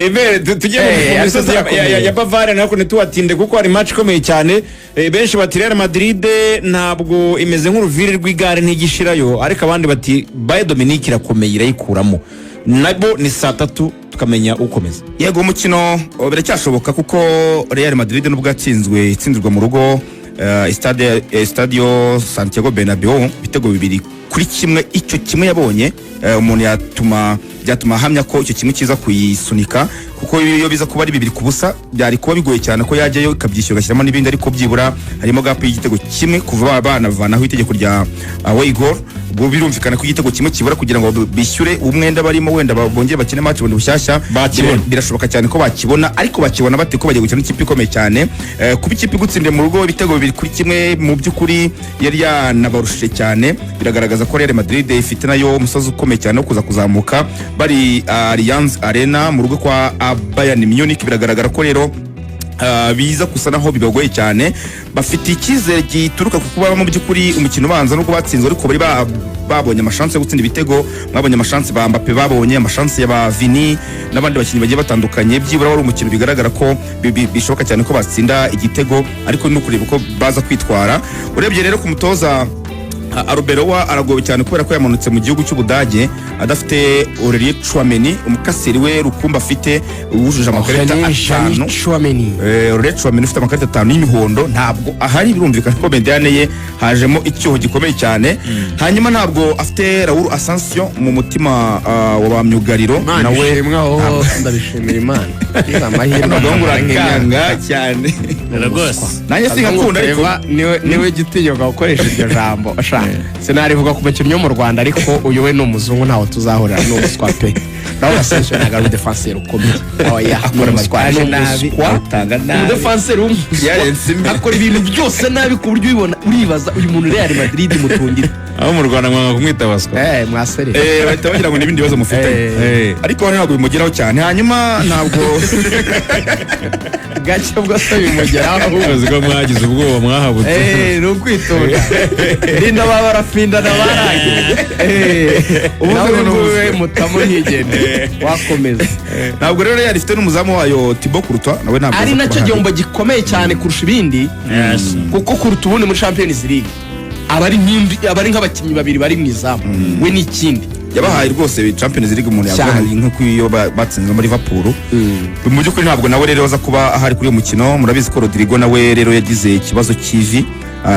Ebere tujye mu misozi ya Bavaria, nako ntituhatinde kuko hari match ikomeye cyane. Benshi bati Real Madrid ntabwo imeze nk'uruviri rw'igare, ntigishirayo, ariko abandi bati Bayern Munich irakomeye, irayikuramo. Nabo ni saa 3 tukamenya ukomeza. Yego, umukino biracyashoboka kuko Real Madrid nubwo yatsinzwe, itsindirwa mu rugo stade Estadio Santiago Bernabeu ibitego 2-1, icyo kimwe yabonye umuntu yatuma byatuma ahamya ko icyo kimwe kiza kuyisunika, kuko iyo biza kuba ari 2-0 byari kuba bigoye cyane ko yajyayo ikabyishyura, igashyiramo n'ibindi. Ariko byibura harimo gap y'igitego kimwe kuva banavanaho itegeko rya away goal. Ubwo birumvikana ko igitego kimwe kibura kugira ngo bishyure umwenda barimo, wenda bongere bakine match bundi bushyashya. Bakibona. Birashoboka cyane ko bakibona, ariko bakibona bate ko bagiye gukina n'ikipe ikomeye cyane? Kuba ikipe igutsindiye mu rugo ibitego 2-1, mu by'ukuri yari yanabarushije cyane, biragaragaza ko Real Madrid ifite nayo umusozi ukomeye cyane wo kuza kuzamuka. Bari Allianz Arena mu rugo kwa Bayern Munich, biragaragara ko rero biza gusa naho bibagoye cyane. Bafite icyizere gituruka ku kuba mu by'ukuri umukino ubanza nubwo batsinzwe, ariko bari babonye amashansi yo gutsinda ibitego. Mwabonye amashansi ba Mbappe, babonye amashansi ya ba Vini n'abandi bakinnyi bagiye batandukanye. Byibura wari umukino bigaragara ko bishoboka cyane ko batsinda igitego, ariko no kureba uko baza kwitwara. Urebye rero ku mutoza Arbeloa, aragowe cyane kubera ko yamanutse mu gihugu cy'Ubudage adafite Aurelien Tchouameni, umukaseri we rukumbi afite wujuje amakarita 5. Tchouameni. Aurelien Tchouameni ufite amakarita 5 y'imihondo ntabwo ahari, birumvikana ko médiane ye hajemo icyuho gikomeye cyane. Hanyuma ntabwo afite Raul Asensio mu mutima wa ba myugariro. Imana nawe ishimwe aho, ndabishimira Imana. Niba amahirwe Abagabo urakanga cyane. Rwose. Nanjye sinkakunda, ariko niwe gitinyuka gukoresha iryo jambo. Sha, sinarivuga ku bakinnyi bo mu Rwanda, ariko uyu we ni umuzungu, ntaho tuzahurira, ni umuswa pe. Nawe Asensio ntabwo ari umudefanseri ukomeye, oya, ni akora umuswa, ni marquage nabi, umuswa. awutanga nabi. Umudefanseri w'umuswa. Yarenze imwe. Akora ibintu byose nabi ku buryo ubibona uribaza uyu muntu Real Madrid mutungira. Aho mu Rwanda mwanga kumwita baswa. Mwasere. Bahita bagira ngo ni ibindi bibazo mufitanye. Ariko hano ntabwo bimugeraho cyane, hanyuma ntabwo Gake bwo se bimugeraho. Uzi ko mwagize ubwoba, mwahabutse. Ni ukwitonda, rinda baba barafindana barangiye. Ubu nawe ngo ni nguwe mutamo ntigende wakomeza. Ntabwo rero Real ifite n'umuzamu wayo Thibaut Courtois, nawe ntabwo ari aza nacyo kuba ahari. gihombo gikomeye cyane kurusha ibindi, kuko kuruta ubundi muri Champions League aba ari aba ari nk'abakinnyi babiri bari mu izamu, we n'ikindi. Yabahaye rwose Champions League, umuntu yavuga Cyane. nko iyo batsinzwe muri Liverpool. Mu by'ukuri ntabwo nawe rero aza kuba ahari kuri uyu mukino. Murabizi ko Rodrigo nawe rero yagize ikibazo cy'ivi.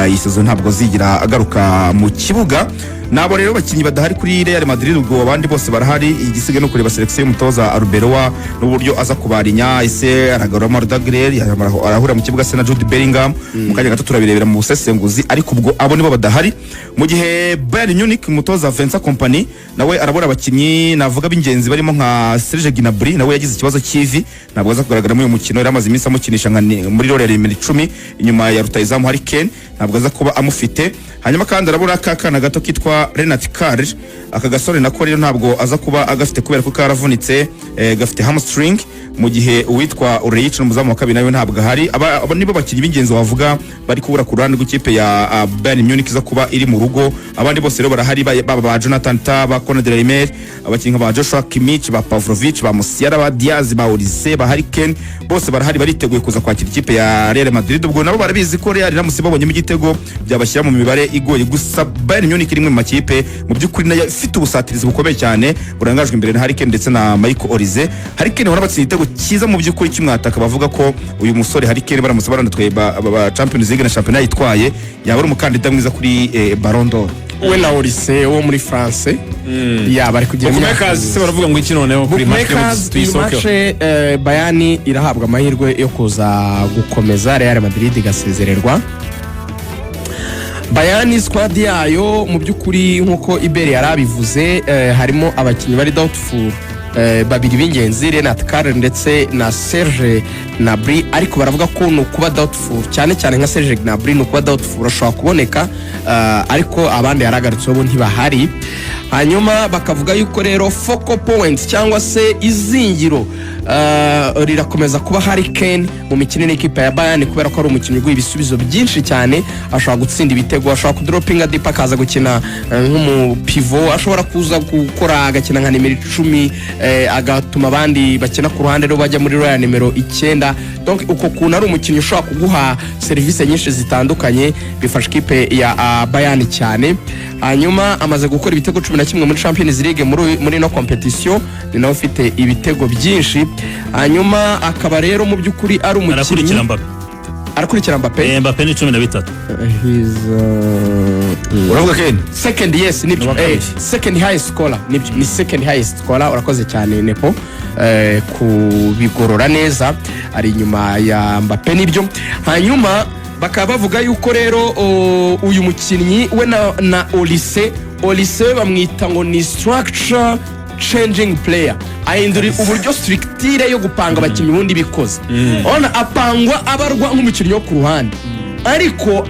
Iyi saison ntabwo azigira agaruka mu kibuga. Nabo rero bakinnyi badahari kuri Real Madrid, ubwo abandi bose barahari. Igisigaye no kureba selection y'umutoza Arbeloa n'uburyo aza kubarinya. Ese aragaruramo Arda Güler, arahura mu kibuga se na Jude Bellingham? Mu kanya gato turabirebera mu busesenguzi, ariko ubwo abo nibo badahari. Mu gihe Bayern Munich, umutoza Vincent Kompany nawe arabura abakinnyi navuga b'ingenzi barimo nka Serge Gnabry, nawe yagize ikibazo cy'ivi, ntabwo aza kugaragara muri uyu mukino. Yari amaze iminsi amukinisha nka muri role ya nimero 10 inyuma ya rutahizamu Harry Kane, ntabwo aza kuba amufite. Hanyuma kandi arabura ka kana gato kitwa Lennart Karl. Aka gasore nako rero ntabwo aza kuba agafite kubera ko karavunitse, gafite hamstring. Mu gihe uwitwa Ulreich, umuzamu wa kabiri, nawe ntabwo ahari. Aba nibo bakinnyi b'ingenzi wavuga bari kubura ku ruhande rw'ikipe ya Bayern Munich iza kuba iri mu rugo. Abandi bose rero barahari, baba ba Jonathan Tah, ba Konrad Laimer, abakinnyi nka ba Joshua Kimmich, ba Pavlovic, ba Musiala, ba Diaz, ba Olise, ba Harry Kane, bose barahari, bariteguye kuza kwakira ikipe ya Real Madrid. Ubwo nabo barabizi ko Real iramutse babonyemo igitego byabashyira mu mibare igoye. Gusa Bayern Munich iri imwe mu makipe mu by'ukuri nayo ifite ubusatirizi bukomeye cyane, burangajwe imbere na Harry Kane ndetse na Michael Olise. Harry Kane ubona batsinze igitego cyiza mu by'ukuri cy'umwataka. Bavuga ko uyu musore Harry Kane baramutse baranatwaye Champions League na shampiyona yitwaye, yaba ari umukandida mwiza kuri Ballon d'Or. We na Olise wo muri France yaba ari kugira imyaka Bookmakers se baravuga ngo iki noneho kuri match? Bookmakers, iyi Tuyisohokeho. match Bayern irahabwa amahirwe yo kuza gukomeza, Real Madrid igasezererwa. Bayern squad yayo mu by'ukuri, nk'uko Iberi yari abivuze, harimo abakinnyi bari doubtful babiri b'ingenzi, Lennart Karl ndetse na Serge Gnabry, ariko baravuga ko ni ukuba doubtful cyane cyane nka Serge Gnabry, ni ukuba doubtful, ashobora kuboneka, ariko abandi yaragarutseho bo ntibahari. Hanyuma bakavuga yuko rero focal point cyangwa se izingiro rirakomeza kuba Harry Kane mu mikinire y'ikipe ya Bayern, kubera ko ari umukinnyi uguha ibisubizo byinshi cyane. Ashobora gutsinda ibitego, ashobora kudropinga deep akaza gukina nk'umu pivot, ashobora kuza gukora agakina nka nimero 10, agatuma abandi bakina ku ruhande rwe bajya muri roya nimero 9. Donc uko kuntu ari umukinnyi ushobora kuguha serivisi nyinshi zitandukanye, bifasha ikipe ya Bayern cyane. Hanyuma amaze gukora ibitego 11 muri Champions League, muri ino competition ni nawe ufite ibitego byinshi. Hanyuma akaba rero mu by'ukuri ari umukinnyi Arakurikira Mbappe. Arakurikira Mbappe. Mbappe ni 13. He's, Uravuga Kane? Second, yes, nibyo. Ni uwa kabiri. Second highest scorer, nibyo, ni second highest scorer. Urakoze cyane, Nepo, kubigorora neza. Ari inyuma ya Mbappe, nibyo. Hanyuma bakaba bavuga yuko rero uyu mukinnyi we na Olise, Olise we bamwita ngo ni structure changing player, ahindura uburyo structure yo gupanga abakinnyi ubundi bikoze. Urabona apangwa abarwa nk'umukinnyi wo ku ruhande, ariko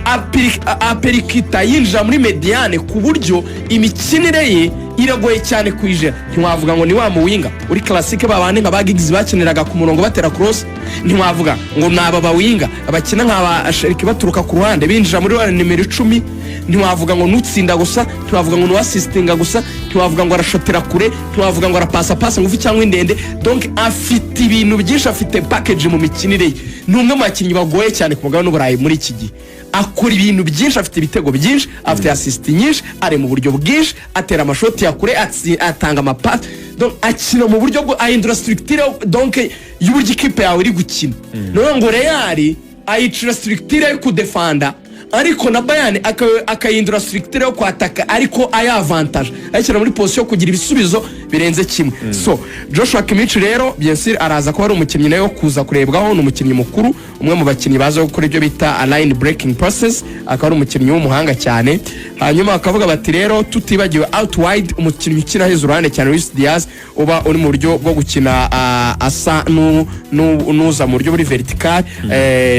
aperikita yinjira muri médiane, ku buryo imikinire ye iragoye cyane kuyijera. Ntiwavuga ngo ni wa mu winger uri classique, babandi nka ba Giggs bakiniraga ku murongo batera cross. Ntiwavuga ngo ni aba ba winger bakina nka ba Cherki baturuka ku ruhande binjira muri wa nimero 10. Ntiwavuga ngo nutsinda gusa, ntiwavuga ngo nuwasisitinga gusa, ntiwavuga ngo arashotera kure, ntiwavuga ngo arapasa pasi ngufi cyangwa indende. Donc afite ibintu byinshi, afite package mu mikinire ye. Ni umwe mu bakinnyi bagoye cyane ku mugabane w'Uburayi muri iki gihe. Akora ibintu byinshi, afite ibitego byinshi, afite assist nyinshi, ari mu buryo bwinshi, atera amashoti ya kure, atanga amapasi. Donc akina mu buryo bwo ahindura structure, donc y'uburyo ikipe yawe iri gukina. Niyo ngo Real ayicira structure yo kudefanda, ariko na Bayern akayihindura structure yo kwataka, ariko ayavantaje ayishyira muri position yo kugira ibisubizo birenze kimwe. So Joshua Kimmich rero, bien sûr, araza kuba ari umukinnyi nawe wo kuza kurebwaho. Ni umukinnyi mukuru, umwe mu bakinnyi baza gukora ibyo bita line breaking process, akaba ari umukinnyi w'umuhanga cyane. Hanyuma bakavuga bati rero tutibagiwe out wide, umukinnyi ukina heza uruhande cyane, Luis Diaz, uba uri mu buryo bwo gukina asa n'uza mu buryo buri vertical,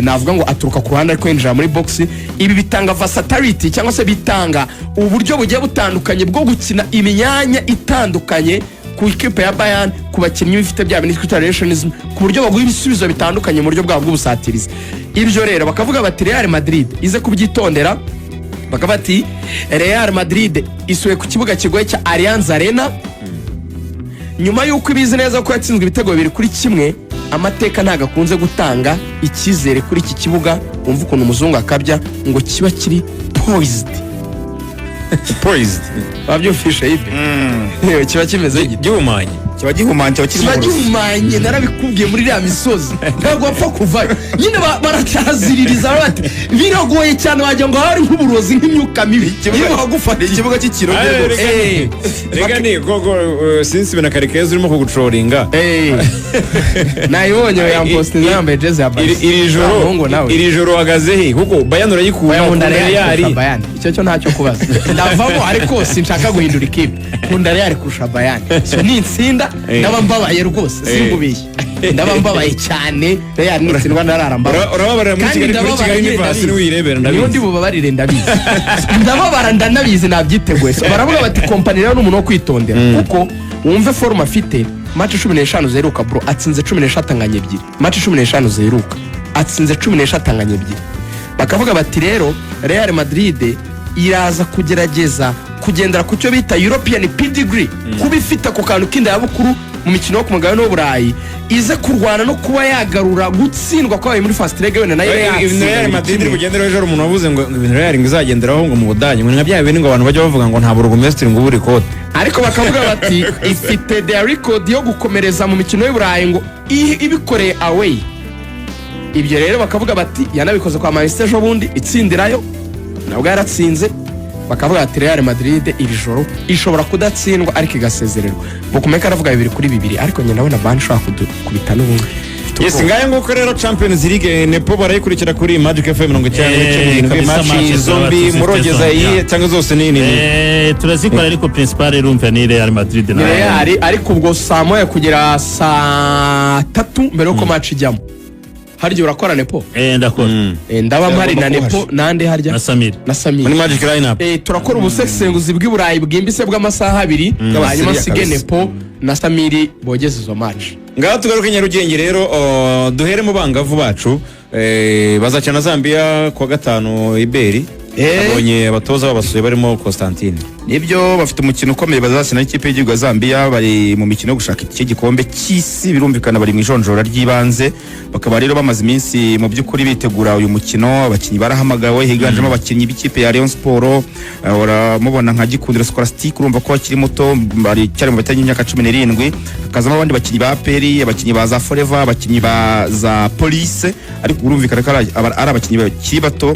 navuga ngo aturuka ku ruhande ariko yinjira muri box. Ibi bitanga versatility, cyangwa se bitanga uburyo bugiye butandukanye bwo gukina imyanya itandukanye ku ikipe ya Bayern, ku bakinnyi bifite bya bindi twita relationism, ku buryo baguha ibisubizo bitandukanye mu buryo bwabo bw'ubusatirizi. Ibyo rero bakavuga bati Real Madrid ize kubyitondera. Bakavuga bati Real Madrid isuye ku kibuga kigoye cya Allianz Arena, nyuma y'uko ibizi neza ko yatsinzwe ibitego 2-1. Amateka ntabwo akunze gutanga icyizere kuri iki kibuga. Wumva ukuntu umuzungu akabya ngo kiba kiri poised. Poised. Wabyumvishe ibe? Yewe, kiba kimeze gite? Gihumanye. Kiba gihumanye, kiba kirimo Kiba uburozi. gihumanye, narabikubwiye. Muri iriya misozi ntabwo wapfa kuvayo nyine, baracyaziririza bati biragoye cyane, wagira ngo hari nk'uburozi, nk'imyuka mibi iyo Ni bagufatiye. ikibuga cy'ikiroge rwose. Rega ni gogo sinsi na Karekezi urimo kugucoringa. Nayibonye yampostinze yambaye jezi ya Barca. Iri joro Muhungu nawe. Iri joro uhagaze he? Kuko Bayern urayikunda, Oya, nkunda ukunda Real Real. kurusha Bayern, icyo cyo ntacyo kubaza. Ndavamo, ariko sinshaka guhindura ikipe. Nkunda Real kurusha Bayern. So nitsinda ndaba mbabaye rwose, sinkubeshye, ndaba mbabaye cyane. Real nitsindwa ndarara mbabaye. Urababarira muri Kandi Kigali, kuri ndababara Kigali nyine, Universe ndabizi. niwirebera, Niyo ndabizi. ndi bubabarire, ndabizi, ndababara, ndanabizi, nabyiteguye. So, baravuga bati Kompany rero ni umuntu wo kwitondera, kuko wumve forme afite. Match 15 ziheruka, bro, atsinze 13 anganya ebyiri. Match 15 ziheruka atsinze 13 anganya ebyiri. Bakavuga bati rero Real Madrid iraza kugerageza kugendera ku cyo bita European pedigree, kuba ifite ako kantu k'indayabukuru mu mikino yo ku mugabane w'Uburayi, ize kurwana no kuba yagarura gutsindwa kwabaye muri first leg, wenda nayo Ibintu yatsinda Real buri Madrid iri kimwe. bugenderaho ejo, hari umuntu wavuze ngo ibintu Real ngo izagenderaho ngo mu Budage ngo ni nka bya bindi ngo abantu bajya bavuga ngo nta burugumesitiri ngo ubure ikote. Ariko bakavuga bati ifite their record yo gukomereza mu mikino y'Uburayi ngo ibikoreye away. Ibyo rero bakavuga bati yanabikoze kwa Manchester ejo bundi itsindirayo, nabwo yaratsinze. Bakavuga bati Real Madrid iri joro ishobora kudatsindwa ariko igasezererwa. Bukumeka aravuga 2-2, ariko njye ndabona Bayern ishobora kudukubita n'ubundi. Mfite Yes, ubwoba. ngayo nguko rero Champions League, Nepo, barayikurikira kuri Magic FM 90.7. Kabisa, Match match zombi tuzifite murogeza zombi, iyihe yeah. cyangwa zose ni Turazikora, ariko principal urumva ni Real Madrid Ni na Real, ariko ubwo saa 1 kugera saa 3 mbere yuko match ijyamo, harya urakora, Nepo? Ndakora. Ndaba mpari na Agomba Nepo nande harya? Na Samir. Na Samir. Muri Magic Lineup. Turakora ubusesenguzi bw'i Burayi bwimbitse bw'amasaha 2, hanyuma Bw'abasiriya nsige kabisa. Nepo na Samiri bogeze izo match. Ngaho tugaruke Nyarugenge rero, duhere mu bangavu bacu. Bazakina na Zambia kuwa gatanu iberi. Abonye abatoza babasuye barimo Constantine. Nibyo, bafite umukino ukomeye bazakina n'ikipe y'igihugu ya Zambia. Bari mu mikino yo gushaka iki gikombe cy'isi, birumvikana bari mu ijonjora ry'ibanze. Bakaba rero bamaze iminsi mu by'ukuri bitegura uyu mukino. Abakinnyi barahamagawe, higanjemo abakinnyi b'ikipe ya Rayon Sport. Uramubona nka Gikundiro Scholastique, urumva ko akiri muto, bari cyari mu batanye imyaka 17. Hakazamo abandi bakinnyi ba APR, abakinnyi ba za Forever, abakinnyi ba za Police, ariko urumvikana ko ari abakinnyi bakiri bato,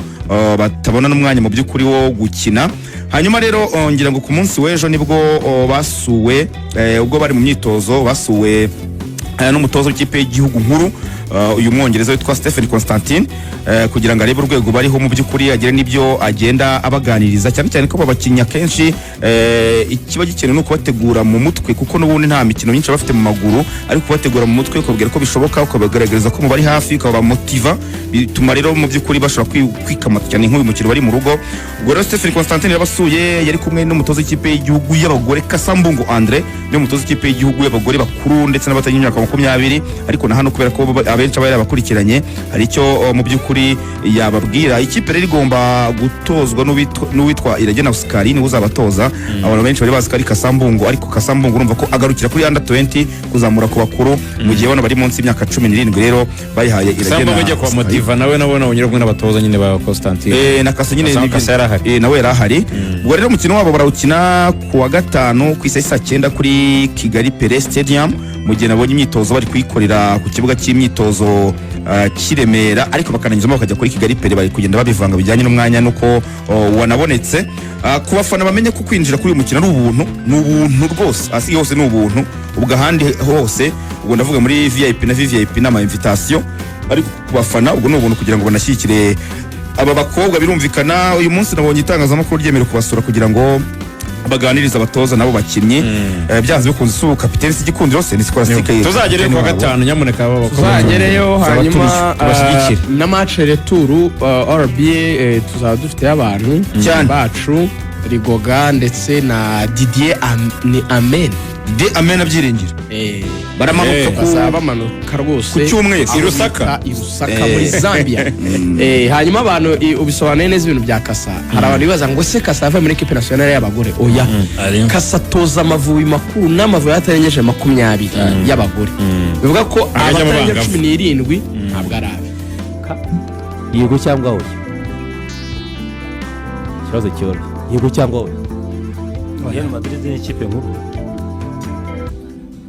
batabona n'umwanya mu by'ukuri wo gukina. Hanyuma rero, ngira ngo ku munsi w'ejo nibwo basuwe, ubwo bari mu myitozo, basuwe n'umutoza w'ikipe y'igihugu nkuru, uyu Mwongereza witwa Stephen Constantine, kugira ngo arebe urwego bariho mu by'ukuri, agire n'ibyo agenda abaganiriza, cyane cyane ko aba bakinnyi akenshi ikiba gikenewe ni ukubategura mu mutwe, kuko n'ubundi nta mikino myinshi baba bafite mu maguru, ariko kubategura mu mutwe, ukababwira ko bishoboka, ukabagaragariza ko mubari hafi, ukabamotiva, bituma rero mu by'ukuri bashobora kwikamata cyane nk'uyu mukino bari mu rugo. Ubwo rero Stephen Constantine yabasuye, yari kumwe n'umutoza w'ikipe y'igihugu y'abagore Kasambungu Andre, niwe mutoza w'ikipe y'igihugu y'abagore bakuru ndetse n'abatagira imyaka 20. Ariko na hano, kubera ko abenshi aba yarabakurikiranye, hari icyo mu by'ukuri yababwira. Ikipe rero igomba gutozwa n'uwitwa Iragena Oscar, niwe uzabatoza. Abantu benshi bari bazi ko ari Kasambungu, ariko Kasambungu urumva ko agarukira kuri under 20 kuzamura ku bakuru, mu gihe bano bari munsi y'imyaka 17 rero bayihaye Iragena Samba ujya kwa Oscar. motiva nawe, nabona unyura kumwe n'abatoza nyine ba Constantine. Na Kasa nyine. Kasa- Kasa yari ahari. Nawe yari ahari. Ubwo rero umukino wabo barawukina ku wa gatanu ku isaha saa 9 kuri Kigali Pele Stadium, mu gihe nabonye imyitozo bari kuyikorera ku kibuga cy'imyitozo cy'i Remera, ariko bakananyuzamo bakajya kuri Kigali Pele. Bari kugenda babivanga bijyanye n'umwanya nuko wanabonetse. Ku bafana, bamenye ko kwinjira kuri uyu mukino ari ubuntu, ni ubuntu rwose, hasi hose ni ubuntu. Ubwo ahandi hose, ubwo ndavuga muri VIP na VVIP n'ama invitation, ariko ku bafana ubwo ni ubuntu, kugira ngo banashyigikire aba bakobwa. Birumvikana uyu munsi nabonye itangazamakuru ryemerewe kubasura kugira ngo baganirize abatoza nabo bakinnyi. Byanze bikunze si ubu kapiteni si Gikundiro se, ni Scholastique. Tuzagereyo kuwa gatanu nyamuneka, aba bakobwa. Tuzagereyo. Tuzaba Hanyuma tubashyigikire. Na match retour, RBA, tuzaba dufiteyo abantu Cyane. bacu, Rigoga ndetse na Didier ni Amen. De Amen abyiringira baramanuka Bazaba bamanuka rwose ku cyumweru. aho I Lusaka. bita i Lusaka muri Zambia. Hanyuma abantu, ubisobanuye neza ibintu bya Kasa. Hari abantu bibaza ngo se Kasa yavuye muri équipe nationale y'abagore? Oya. Ari. Kasa atoza Amavubi makuru n'Amavubi atarengeje 20 y'abagore, bivuga ko Akajya mu abatarengeje bangavu. 17 ntabwo ari abe. Yego cyangwa oya? Ikibazo cyoroshye, yego cyangwa oya? Real Madrid ni ikipe nkuru,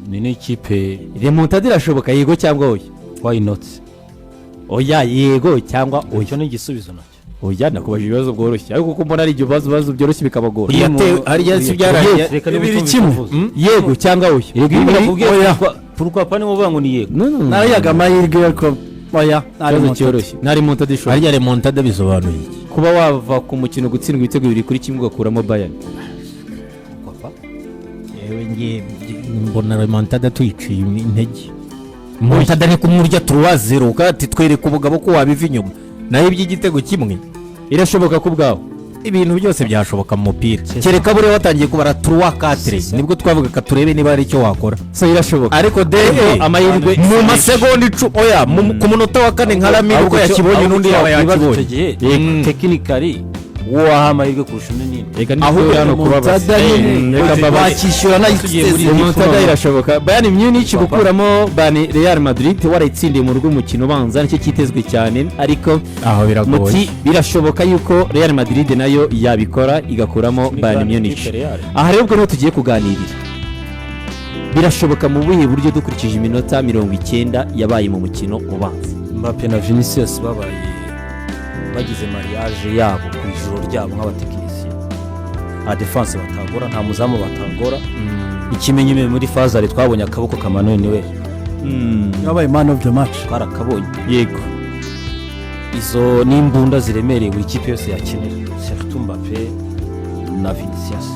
ni n'ikipe. Remontada irashoboka, yego cyangwa oya? Why not? Oya, yego cyangwa oya? Icyo ni igisubizo nacyo. Oya, nakubajije ibibazo byoroshye, ariko kuko mbona ari ibyo bibazo byoroshye bikabagora. Yatewe hariya si byaraye? Reka niba Bibiri utumva kimwe. icyo mvuze. Yego cyangwa oya? Erega iyo umuntu akubwiye Oya. Pourquoi pas, niba uvuga ngo ni yego. No, no, no. Narayaga amahirwe, ariko oya, nta Ikibazo remontada. cyoroshye, nta remontada ishoboka. Harya remontada bisobanuye iki? Kuba wava ku mukino gutsindwa ibitego 2-1 ugakuramo Bayern. Pourquoi pas? Yewe, ngiye mbona remontada tuyiciye intege. Remontada ni kumurya 3-0 ukati twereka ubugabo ko wabiva inyuma, naho iby'igitego kimwe. Irashoboka ku bwawe? Ibintu byose byashoboka mu mupira, C'est ça. kereka buriya watangiye kubara trois quatre, C'est ça. nibwo twavuga turebe niba hari icyo wakora. So irashoboka? Ariko de Amahirwe mu masegonda 10, oya, ku munota wa kane nka Lamine uko yakibonye n'undi yaba Ahubwo icyo yakibonye. gihe technically uwo waha amahirwe kurusha undi ninde? Reka Ahubwo hano kubabaza. remontada nyine Reka mbabaze. wakishyura Tugiye muri Remontada irashoboka? Bayern Munich gukuramo Bani Real Madrid warayitsindiye mu rugo umukino ubanza, nicyo cyitezwe cyane, ariko aho biragoye. Muti birashoboka yuko Real Madrid nayo yabikora igakuramo Bayern Munich? Aha rero ubwo niho tugiye kuganirira. Birashoboka mu buhe buryo, dukurikije iminota 90 yabaye mu mukino ubanza? Mbappe na Vinicius babaye bagize mariage yabo ku ijoro ryabo nk'abatekinisiye. Nta défense batagora, nta muzamu batagora. Ikimenyimenya, muri fazari twabonye akaboko ka Manuel Neuer. Yabaye man of the match. Twarakabonye. Yego. Izo ni imbunda ziremereye buri kipe yose yakenera, surtout Mbappe na Vinicius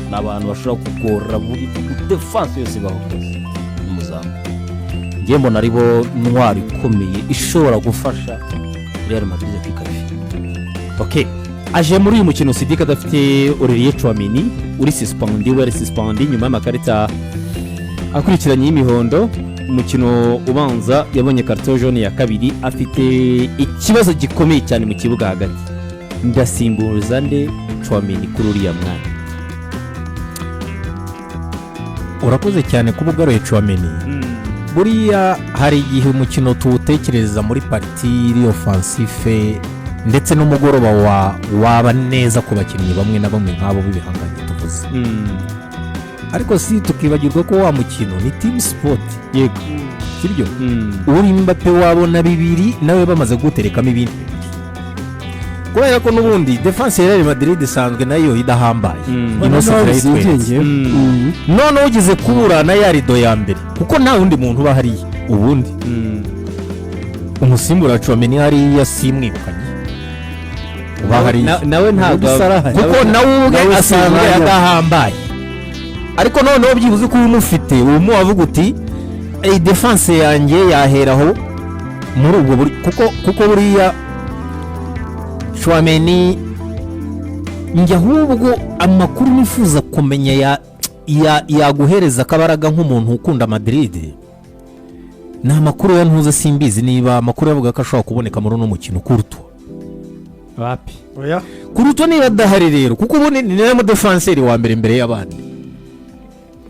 ni abantu bashobora kugora buri défense yose ibaho kose n'umuzamu. Ngiye mbona aribo ntwaro ikomeye ishobora gufasha Real Madrid kwikarifiya. Okay, aje muri uyu mukino Sidike adafite Aurelien Tchouameni uri suspendu, we ari suspendu nyuma y'amakarita akurikiranye y'imihondo. Umukino ubanza yabonye carton jaune ya kabiri, afite ikibazo gikomeye cyane mu kibuga hagati. Ndasimbuza nde Tchouameni kuri uriya mwanya? Urakoze cyane kuba ugaruye Tchouameni. Buriya hari igihe umukino tuwutekereza muri partie iri offensive, ndetse n'umugoroba waba neza ku bakinnyi bamwe na bamwe nk'abo b'ibihangange tuvuze, ariko si tukibagirwa ko wa mukino ni team sport. Sibyo? Uri Mbappe wabona bibiri, nawe bamaze kuwuterekamo ibindi bibiri, kubera ko n'ubundi défense ya Real Madrid isanzwe nayo idahambaye. Ino si turayitweretse. Noneho ugeze kubura na ya rideau ya mbere, kuko nta wundi muntu uba hariya. Ubundi umusimbura wa Tchouameni hariya simwirukanye uba hariya. Nawe ntabwo Salah. Kuko nawe ubwe Nawe si asanzwe umwanya. adahambaye, ariko noneho byibuze ko umufite ubu wavuga uti: "Iyi défense yanjye yaheraho muri ubwo buryo," kuko buriya Tchouameni, njye ahubwo amakuru nifuza kumenya yaguhereza akabaraga nk'umuntu ukunda Madrid ni amakuru ya ntuze. Simbizi niba amakuru yavuga ko ashobora kuboneka muri uno mukino, Courtois. Wapi. Oya. Courtois niba adahari rero, kuko ubundi ni nawe mudefanseri wa mbere imbere y'abandi.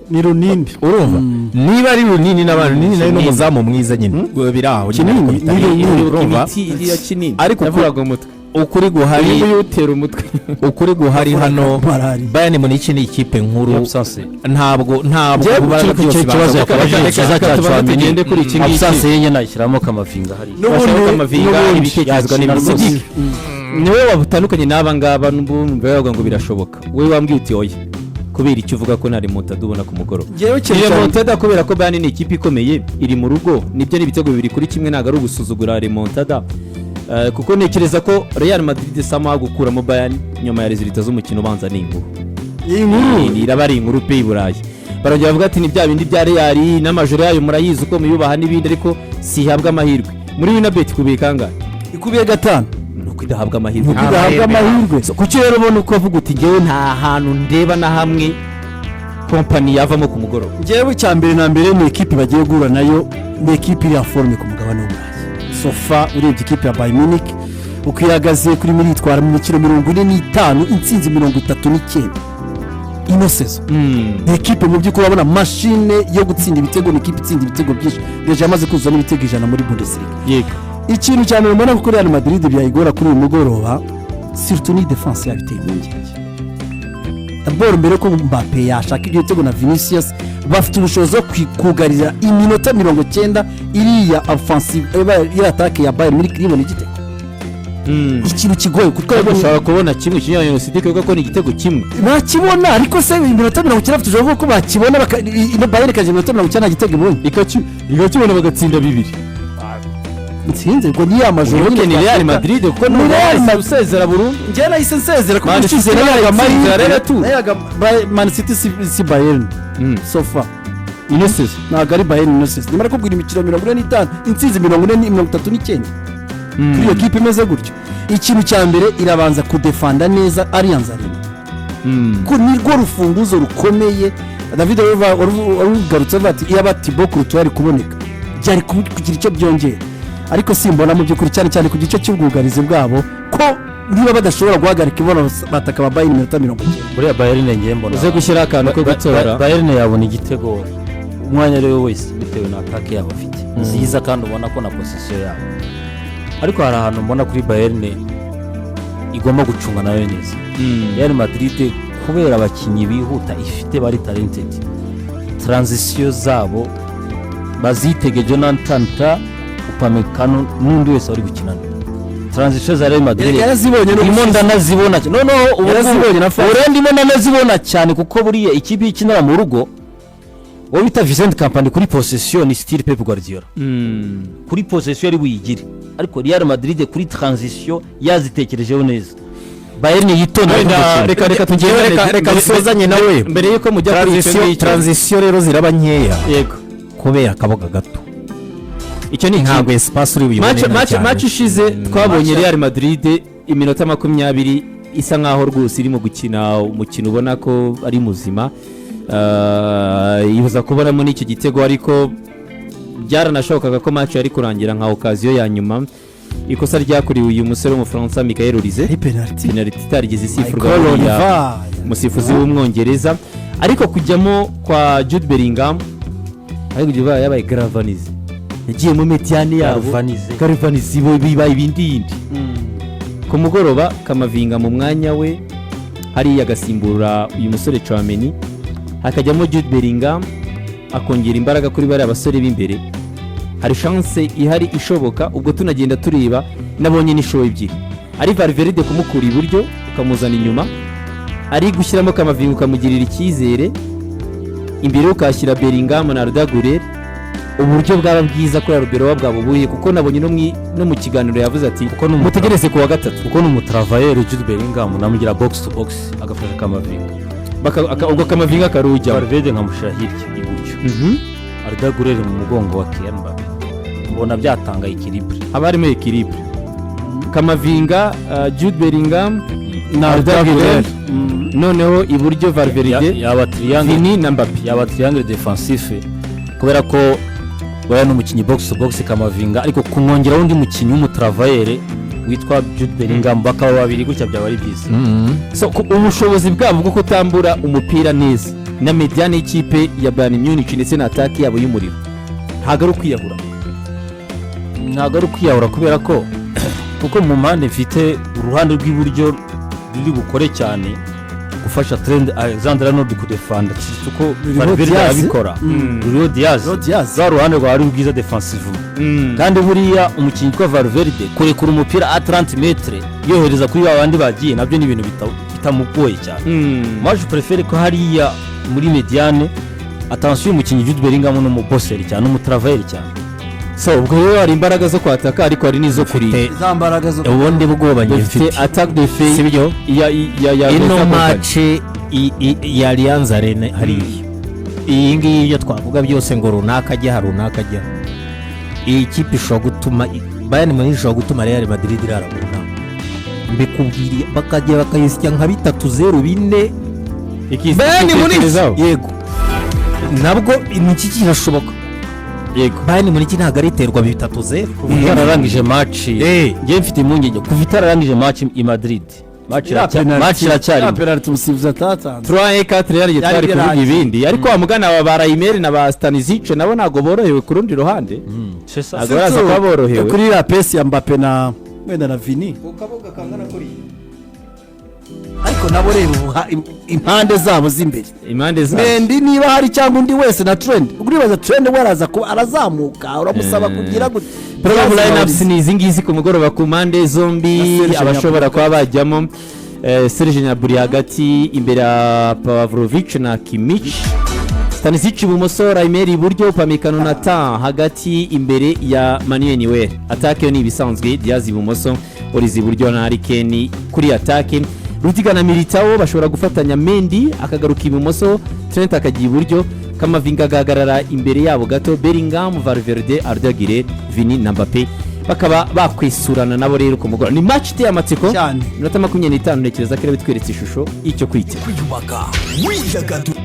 Ni Lunin. Urumva niba ari Lunin n'abandi, Lunin nawe ni umuzamu mwiza nyine, biri aho nyine, Kinini, ariko bitari- ni Lunin. urumva Imiti iriya kinini. Ariko yavuraga umutwe. Ukuri guhari, Uyu nguyu utera umutwe. Ukuri guhari hano, Malariya. Bayern Munich ni ikipe nkuru. Absence. Ntabwo Njyewe kubara icyo byose kibazo baza yakabajije gukora. cyiza Reka cya tubanze Tchouameni. tugende kuri iki ngiki. Absence ye nyine nashyiramo Camavinga hariya. N'ubundi Camavinga, n'ubundi. ibitekerezo Yakina n'ibindi. rwose. Niwe wabutandukanye n'aba ngaba n'ubu bavuga ngo birashoboka. Wowe wambwiye uti oya, kubera icyo uvuga ko nta remontada ubona ku mugoroba? Njyewe ikintu Ni cyane remontada kubera ko Bayern ni ikipe ikomeye, iri mu rugo. Nibyo, ni ibitego 2-1, ntabwo ari ugusuzugura remontada. Kuko ntekereza ko Real Madrid sama gukuramo Bayern nyuma ya résultat z'umukino ubanza ni inkuru. Iyi nkuru. Iraba ari inkuru pe. I Burayi barongera bavuga ati ni bya bindi bya Real n'amajoro yayo murayizi uko muyubaha n'ibindi, ariko sihabwa amahirwe. Muri Winabet ikubiye kangahe? Ikubiye gatanu. Ni uko idahabwa amahirwe. Nuko idahabwa amahirwe. So, kuki rero ubona uko avuga uti ngewe nta hantu ndeba na hamwe Kompany yavamo ku mugoroba? Njyewe icya mbere na mbere ni ekipi bagiye guhura nayo, ni ekipi iri en forme ku mugabane w'Uburayi so far. Urebye ikipe ya Bayern Munich uko ihagaze kuri miritwara mu mikino 45, intsinzi 39 ino saison, ni ekipe mu by'ukuri urabona machine yo gutsinda ibitego, ni ekipe itsinda ibitego byinshi, déjà yamaze kuzuza n'ibitego 100 muri Bundesliga. Ikintu cya mbere mbona kuko Real Madrid byayigora kuri uyu mugoroba, surtout ni défense yabo iteye impungenge. D'abord mbere ko Mbappe yashaka ibyo bitego na Vinicius, bafite ubushobozi bwo kugarira iminota 90 iriya offensive, iriya attaque ya Bayern Munich iribona igitego? Ikintu kigoye kuko Ariko ushobora kubona kimwe ikinyuranye, Sidike, kuko ni igitego kimwe. Bakibona, ariko se iminota 90 bafite ubushobozi ko bakibona ino Bayern ikajya iminota 90 nta gitego ibonye? Ikakibona bagatsinda bibiri. Nsinze ngo ni ya majoro. Wibuke ni Real Madrid, kuko Ni Real Madrid. usezera burundu. Njyewe nahise nsezera kuko Man ushize City nayaga yatsinze amahirwe rero tu. nayaga Man City si Bayern so far. Ino saison. Ntabwo ari Bayern ino saison. Nyamara kubwira imikino 45, intsinzi 40, 39 kuri iyo kipe imeze gutyo, ikintu cya mbere irabanza kudefanda neza Allianz Arena, ko nirwo rufunguzo rukomeye. David warugarutse avuga ati iyo aba Thibaut Courtois yari kuboneka byari kugira icyo byongera, ariko simbona mu by'ukuri, cyane cyane ku gice cy'ubwugarizi bwabo, ko niba badashobora guhagarika ibona bataka ba Bayern iminota 90. Buriya Bayern ngiye mbona Uze gushyiraho akantu ko gutora. Bayern yabona igitego umwanya ari we wese bitewe na attaque yabo afite nziza, kandi ubona ko na possession yabo. Ariko hari ahantu mbona kuri Bayern igomba gucunga nayo neza Real Madrid, kubera abakinnyi bihuta ifite bari talented. Transition zabo bazitege, Jonathan Ta, Upamecano n'undi wese wari gukinana transition za Real Madrid. Yarazibonye no Ndimo gusiza. ndanazibona cyane noneho ubu Yarazibonye na ubu rero ndimo ndanazibona cyane, kuko buriya ikipe ikinira mu rugo, uwo bita Vincent Kompany kuri possession ni style Pep Guardiola, kuri possession yari buyigire, ariko Real Madrid kuri transition yazitekerejeho neza. Bayern yitonda. Wenda reka tugende. Reka nsozanye nawe. Mbere yuko mujya kuri icyo Transition- ngicyo. Transition rero ziraba nkeya kubera akaboga gato. Icyo ni Ntabwo ikindi. espace uri buyibone Match nta cyane. Match ishize twabonye Real Madrid iminota 20 isa nkaho rwose irimo gukina umukino ubona ko ari muzima. Ibuza kubonamo n'icyo gitego, ariko Byaranashobokaga ko match yari kurangira nka occasion ya nyuma, ikosa ryakorewe uyu musore w'Umufaransa Michael Olise, Ari penalty. Penalty itarigeze isifurwa Michael buriya Oliver. umusifuzi w'Umwongereza. Ariko kujyamo kwa Jude Bellingham, ariko kugira yabaye galvanisé, yagiye mu médiane yabo. Galvanisé. Galvanisé, bibaye ibindi yindi. Ku mugoroba Camavinga mu mwanya we hariya agasimbura uyu musore Tchouameni, hakajyamo Jude Bellingham akongera imbaraga kuri bariya basore b'imbere. Hari chance ihari ishoboka. Ubwo tunagenda tureba, nabonye n'ishow ebyiri: ari Valverde kumukura iburyo ukamuzana inyuma, ari gushyiramo Camavinga ukamugirira icyizere imbere, ukahashyira Bellingham na Arda Güler. Uburyo bwaba bwiza kuri Arbeloa bwaba ubuhe? Kuko nabonye no mu kiganiro yavuze ati Kuko ni mutegereze ku wa gatatu. Kuko ni umutravailleur Jude Bellingham, namugira box to box agafasha Camavinga. Ubwo Camavinga karujyamo. Valverde nkamushyira hirya iburyo, Arda Güler mu mugongo wa Kylian Mbappe, mbona byatanga équilibre. Haba harimo équilibre: Camavinga, Jude Bellingham na Arda Arda Güler. Güler. Noneho iburyo Valverde, Yaba triangle. Vini na Mbappe. Yaba triangle défensif, kubera ko buriya ni umukinnyi box to box Camavinga, ariko kumwongeraho undi mukinnyi w'umutravailleur witwa Jude Bellingham, bakaba babiri gutya, byaba ari byiza. So, ubushobozi bwabo bwo kutambura umupira neza na médiane y'ikipe ya Bayern Munich ndetse na attaque yabo y'umuriro, ntabwo ari ukwiyahura? Ntabwo ari ukwiyahura, kubera ko kuko mu mpande mfite uruhande rw'iburyo ruri bukore cyane gufasha Trent Alexander Arnold kudefanda, kuko Ruriho Valverde Diaz. arabikora, ruriho Diaz. Ruriho Diaz. Rwa ruhande rwawe ari rwiza défensive, kandi buriya umukinnyi witwa Valverde kurekura umupira a 30 mètres yohereza kuri ba bandi bagiye, nabyo ni ibintu bitamugoye cyane. Moi je préfère ko hariya muri médiane, attention, umukinnyi Jude Bellingham ni umubosseur cyane, umutravailleur cyane. So ubwo rero hari imbaraga zo kwataka, ariko hari n'izo kurinda. Za mbaraga zo Ubundi bwoba njye Dufite mfite, attaque de feu si byo? ya Ino Vincent Kompany. match ya Allianz Arena hariya, iyi ngiyi, ibyo twavuga byose ngo runaka ajya, runaka ajya, iyi kipe ishobora gutuma Bayern Munich ishobora gutuma Real Madrid irara mu nama, mbikubwiriye, bakajya bakayisya nka 3-0, 4. Bayern Munich. Yego, nabwo ni iki kirashoboka. Bayern Munich ntabwo ari iterwa 3-0. Kuva itararangije match, njye mfite impungenge kuva itararangije match i Madrid, match match iracyarimo. Penalty umusifuzi atatanze. 3 4 yari Byari twari kuvuga birangiye. ibindi, ariko wa mugana wa ba Laimer na ba Stanisic nabo ntabwo borohewe ku rundi ruhande. C'est ça. Ntabwo baraza kuba borohewe. Kuri iriya pace ya Mbappe na wenda na Vini, ariko nabo reba impande zabo z'imbere. Impande zabo. Mendy niba hari cyangwa undi wese na Trent, uribaza Trent we araza kuba arazamuka, uramusaba kugira gute? Probable lineups ni izi ngizi ku mugoroba ku mpande zombi. Na Serge Abashobora Gnabry. kuba bajyamo, Serge Gnabry hagati imbere ya Pavlovic na Kimmich, Stanisic ibumoso, Laimer iburyo, Upamecano Nathan hagati imbere ya Manuel Neuer. Attaque yo ni ibisanzwe: Diaz ibumoso, Olise iburyo na Harry Kane kuri attaque. Rudiger na Militao bashobora gufatanya, Mendy akagaruka ibumoso, Trent akajya iburyo, Camavinga agahagarara imbere yabo gato, Bellingham, Valverde, Arda Güler, Vini na Mbappe bakaba bakwisurana nabo. Rero ku mugoroba ni match iteye amatsiko. Cyane. Iminota 25 ntekereza ko iraba itweretse ishusho y'icyo kwitega. Kwiyubaka, widagadura.